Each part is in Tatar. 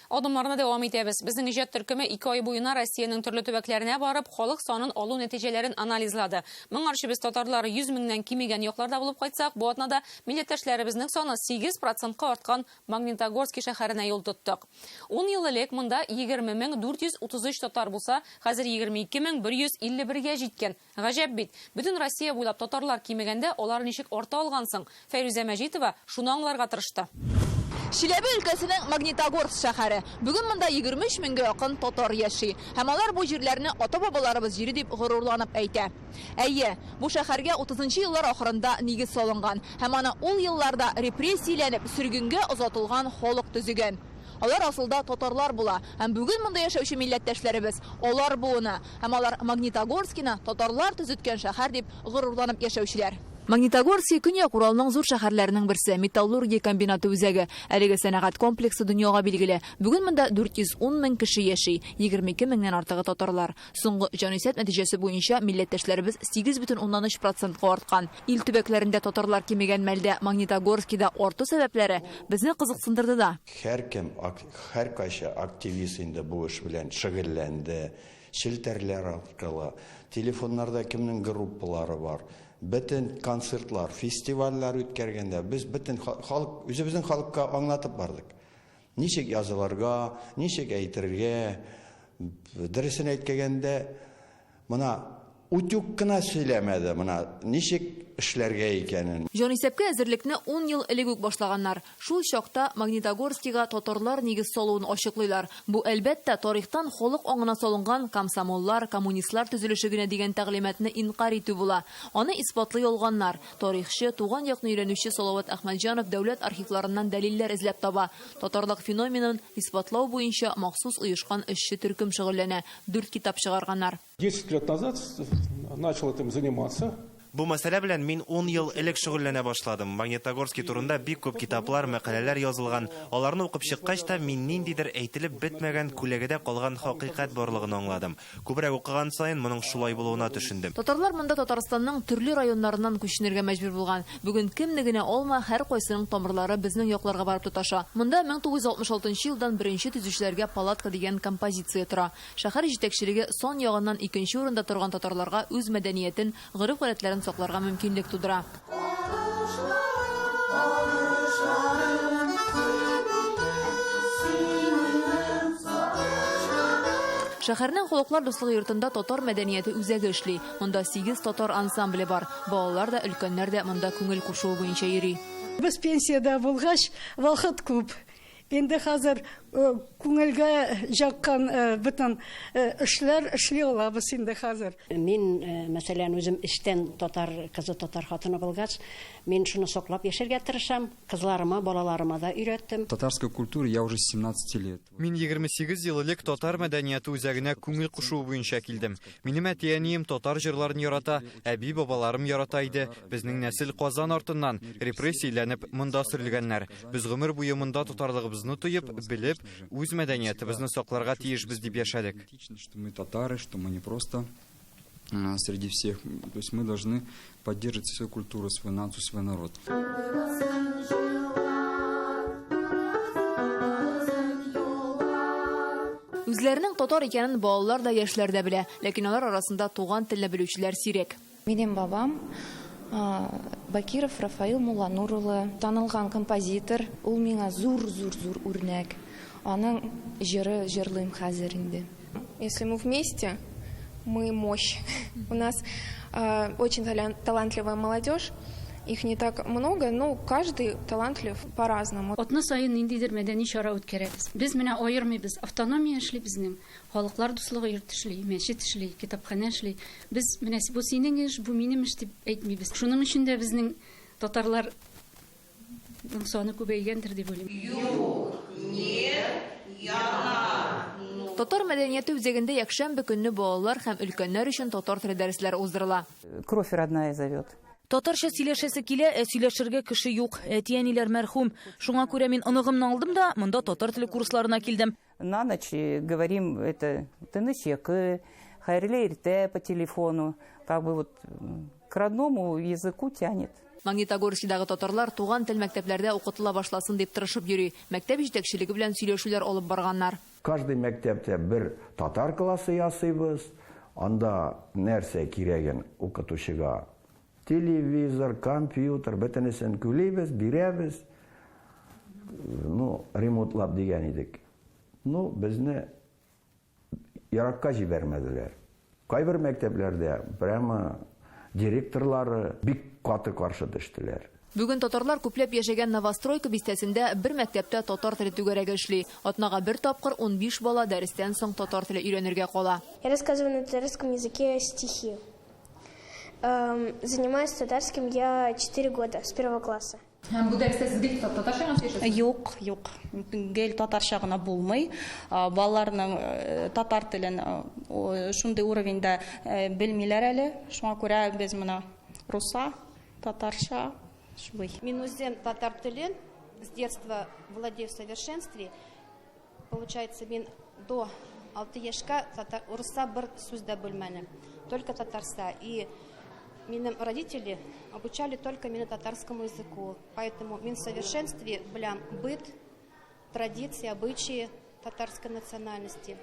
Адымнарны дәвам итәбез. Безнең иҗат төркеме 2 ай буена Россиянең төрле төбәкләренә барып, халык санын алу нәтиҗәләрен анализлады. Моңарчы без татарлар 100 меңнән кимегән якларда булып кайтсак, бу атнада милләттәшләребезнең саны 8 процентка арткан Магнитогорски шәһәренә юл тоттык. Ун ел элек монда 20 мең 433 татар булса, хәзер 22 мең 151гә җиткән. Гаҗәп бит! Бөтен Россия буйлап татарлар кимегәндә, алар ничек арта алган соң? Фәйрүзә Мәҗитова шуны аңларга тырышты. Чиләбе өлкәсенең Магнитогорск шәһәре. Бүген монда 23 меңгә якын татар яши. Һәм алар бу җирләрне ата-бабаларыбыз җире дип горурланып әйтә. Әйе, бу шәһәргә утызынчы еллар ахырында нигез салынган. Һәм аны ул елларда репрессияләнеп, сөргенгә озатылган халык төзегән. Алар асылда татарлар була. Һәм бүген монда яшәүче милләттәшләребез, алар буыны. Һәм алар Магнитогорскины татарлар төзеткән шәһәр дип горурланып яшәүчеләр. Магнитогорски, Көньяк Уралның зур шәһәрләренең берсе, металлургия комбинаты үзәге. Әлеге сәнәгать комплексы дөньяга билгеле. Бүген монда 410 мең кеше яши, 22 меңнән артыгы татарлар. Соңгы җанисәп нәтиҗәсе буенча милләттәшләребез 8,3 процентка арткан. Ил төбәкләрендә татарлар кимегән мәлдә Магнитогорскида арту сәбәпләре безне кызыксындырды да. Һәркем, һәркайсы активист инде бу эш белән шөгыльләнде. Челтәрләр аркылы, телефоннарда кемнең группалары бар, бөтен концертлар, фестивальләр үткәргәндә без бөтен халык, үзебезнең халыкка аңлатып бардык. Ничек язылырга, ничек әйтергә, дөресен әйткәндә, мына утюг кына сөйләмәде, мына ничек эшләргә икәнен. Җанисәпкә әзерлекне ун ел элек үк башлаганнар. Шул чакта Магнитогорскига татарлар нигез салуын ачыклыйлар. Бу, әлбәттә, тарихтан халык аңына салынган комсомоллар, коммунистлар төзелеше генә дигән тәгълиматны инкарь итү була. Аны исбатлый алганнар. Тарихчы, туган якны өйрәнүче Салават Әхмәтҗанов дәүләт архивларыннан дәлилләр эзләп таба. Татарлык феноменын исбатлау буенча махсус оешкан эшче төркем шөгыльләнә. Дүрт китап чыгарганнар. 10 лет назад начал этим заниматься. Бу мәсьәлә белән мин 10 ел элек шөгыльләнә башладым. Магнитогорский турында бик күп китаплар, мәкаләләр язылган. Аларны укып чыккач та мин ниндидер әйтелеп бетмәгән, күләгәдә калган хакыйкать барлыгын аңладым. Күбрәк укыган саен моның шулай булуына төшендем. Татарлар монда Татарстанның төрле районнарыннан күченергә мәҗбүр булган. Бүген кемне генә алма, һәркайсының тамырлары безнең якларга барып тоташа. Монда 1966 елдан беренче төзүчеләргә палатка дигән композиция тора. Шәһәр җитәкчелеге сан ягыннан икенче урында торган татарларга үз мәдәниятен, гореф-гадәтләрен сакларга мөмкинлек тудыра. Шәһәрнең Халыклар дуслыгы йортында татар мәдәнияте үзәге эшли. Монда сигез татар ансамбле бар. Балалар да, өлкәннәр дә монда күңел кушуы буенча йөри. Без пенсиядә булгач, вакыт күп. Инде хәзер күңелгә яккан бөтен эшләр эшли алабыз инде хәзер. Мин, мәсәлән, үзем эчтән татар кызы, татар хатыны булгач, мин шуны саклап яшәргә тырышам. Кызларыма, балаларыма да өйрәттем. Татарская культура я уже с 17 лет. Мин 28 ел элек татар мәдәнияте үзәгенә күңел кушуы буенча килдем. Минем әти-әнием татар җырларын ярата, әби-бабаларым ярата иде. Безнең нәсел Казан артыннан репрессияләнеп монда сөрелгәннәр. Без гомер буе монда татарлыгыбызны тоеп, белеп, үз мәдәниятебезне сакларга тиешбез дип яшәдек. Что мы татары, что мы не просто среди всех. То есть мы должны поддерживать свою культуру, свою нацию, свой народ. Үзләренең татар икәнен балалар да, яшьләр дә белә. Ләкин алар арасында туган телне белүчеләр сирәк. Минем бабам Бакиров Рафаил Мулланур улы, танылган композитор. Ул миңа зур-зур-зур үрнәк. Аның җыры җырлыйм хәзер инде. Если мы вместе, мы мощь. У нас очень талантливая молодежь. Их не так много, но каждый талантлив по-разному. Атна саен ниндидер мәдәни чара үткәрәбез. Без менә аермыйбыз. Автономия эшли безнең. Халыклар дуслыгы йорты эшли, мәчет эшли, китапханә эшли. Без менә бу синең эш, бу минем эш дип әйтмибез. Шуның өчен дә безнең татарлар саны күбәйгәндер дип уйлыйм. Юк, не, яна. Татар мәдәнияте үзәгендә якшәмбе көнне балалар һәм өлкәннәр өчен татар теле дәресләре уздырыла. Кровь родная зовет. Татарча сөйләшәсе килә, ә сөйләшергә кеше юк. Әти-әниләр мәрхүм. Шуңа күрә мин оныгымны алдым да, монда татар теле курсларына килдем. На ночь говорим это тыныч йокы, хәерле иртә по телефону. Как бы вот к родному языку тянет. Магнитогорскидагы татарлар туган тел мәктәпләрдә укытыла башласын дип тырышып йөри. Мәктәп җитәкчелеге белән сөйләшүләр алып барганнар. Каждый мәктәптә бер татар классы ясыйбыз. Анда нәрсә кирәген укытучыга телевизор, компьютер, бөтенесен түлибез, бирәбез. Ну, ремонтлап дигән идек. Ну, безне еракка җибәрмәделәр. Кайбер мәктәпләрдә прямо директорлары бик каты каршы төштеләр. Бүген татарлар күпләп яшәгән Новостройка бистәсендә бер мәктәптә татар теле түгәрәге эшли. Атнага бер тапкыр 15 бала дәрестән соң татар теле өйрәнергә кала. Я рассказываю на татарском языке стихи. Занимаюсь татарским я 4 года, с первого класса. Һәм бу дәрестә сез гел татарча гына сөйләшәсез? Юк, юк. Гел татарча гына булмый. Балаларның татар телен шундый уровеньда белмиләр әле. Шуңа күрә без моны русча, татарча шулай. Мин үзем татар телен с детства владею в совершенстве. Получается, мин до 6 яшькә татар урысча бер сүз дә белмәдем. Только татарча. И минем родители обучали только меня татарскому языку. Поэтому мин в совершенстве беләм быт, традиции, обычаи татарской национальности.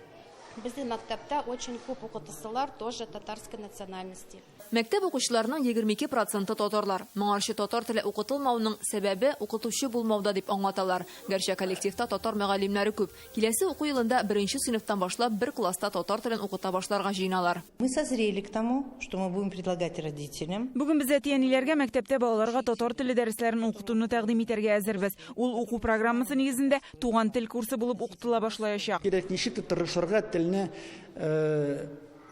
Безнең мәктәптә очень күп укытучылар тоже татарской национальности. Мәктәп укучыларының 22 проценты татарлар. Моңарчы татар теле укытылмауның сәбәбе укытучы булмауда дип аңлаталар. Гәрчә коллективта татар мөгаллимнәре күп. Киләсе уку елында беренче сыйныфтан башлап бер класста татар телен укыта башларга җыеналар. Мы созрели к тому, что мы будем предлагать родителям. Бүген без әти-әниләргә мәктәптә балаларга татар теле дәресләрен укытуны тәкъдим итәргә әзербез. Ул уку программасы нигезендә туган тел курсы булып укытыла башлаячак. Кирәк ничек тә тырышырга телне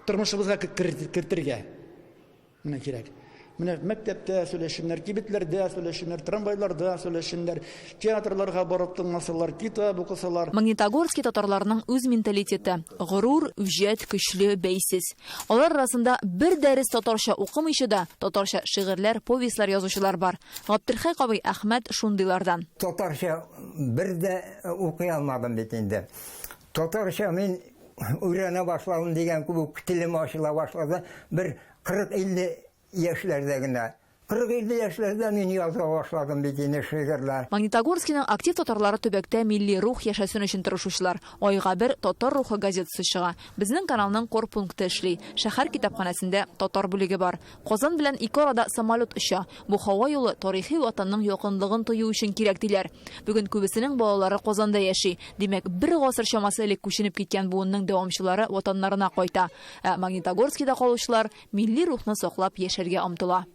тормышыбызга кертергә. Менә кирәк. Менә мәктәптә сөйләшеннәр, кибетләрдә сөйләшеннәр, трамвайларда сөйләшеннәр, театрларга барып тыңласалар, китап укысалар. Магнитогорский татарларының үз менталитеты. Горур, үҗәт, көчле, бәйсез. Алар арасында бер дәрес татарча укымыйча да татарча шигырьләр, повестьлар язучылар бар. Габделхәй абый Әхмәт шундыйлардан. Татарча бер дә укый алмадым бит инде. Татарча мин өйрәнә башладым дигән кебек телем ачыла башлады. Бер 40-50 яшьләрдә генә. 40-50 яшьләрдә мин яза башладым бит инде шигырьләр. Магнитогорскийның актив татарлары төбәктә милли рух яшәсен өчен тырышучылар. Айга бер Татар рухы газетасы чыга. Безнең каналның корпункты эшли. Шәһәр китапханәсендә татар бүлеге бар. Казан белән ике арада самолет оча. Бу һава юлы тарихи ватанның якынлыгын тою өчен кирәк диләр. Бүген күбесенең балалары Казанда яши. Димәк, бер гасыр чамасы элек күченеп киткән буынның дәвамчылары ватаннарына кайта. Ә Магнитогорскийда калучылар милли рухны саклап яшәргә омтыла.